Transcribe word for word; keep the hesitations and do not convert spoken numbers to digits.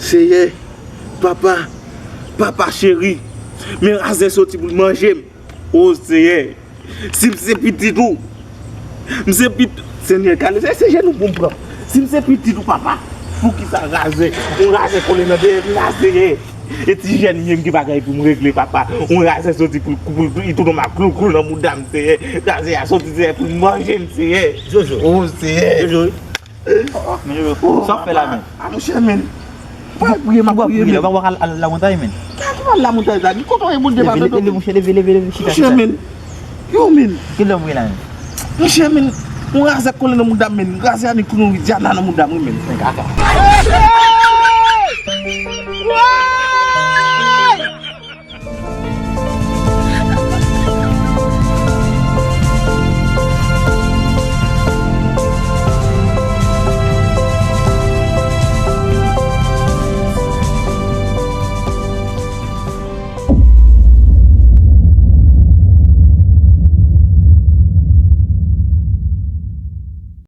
Seyè, papa, papa cheri, men razè soti pou l manje m. O Seyè, si m se pitit ou, m se pit, Senyè, gade, se, se jenou pou m pran. Si m se pitit ou, papa, poukisa razè, yon razè kole nan dèyè m la, Seyè? E ti jèn m ye, m gen bagay pou m regle, papa. Yon razè soti pou l, pou l, pou l tounen m ak klouklou nan mouda m, Seyè. Razè a soti, Seyè, pou l manje m, Seyè. Jojo. O Seyè. Jojo. Men Jojo, sa w ap fè la menm? A, monchè, men. M ap priye, m ap priye, men. Ou ap al, al lamontay, men. Ki, ki pral lamontay la? Ki kote w ye, Bondye pa tande? Leve, leve, monchè, leve, leve, leve, chita, chita. Monchè, men. Yo, men. Ki lè w ye la menm? Monchè, men. Yon razè kole nan mouda m, men. Razè a ni kounou Diana nan mouda m, wi, men. Men kaka.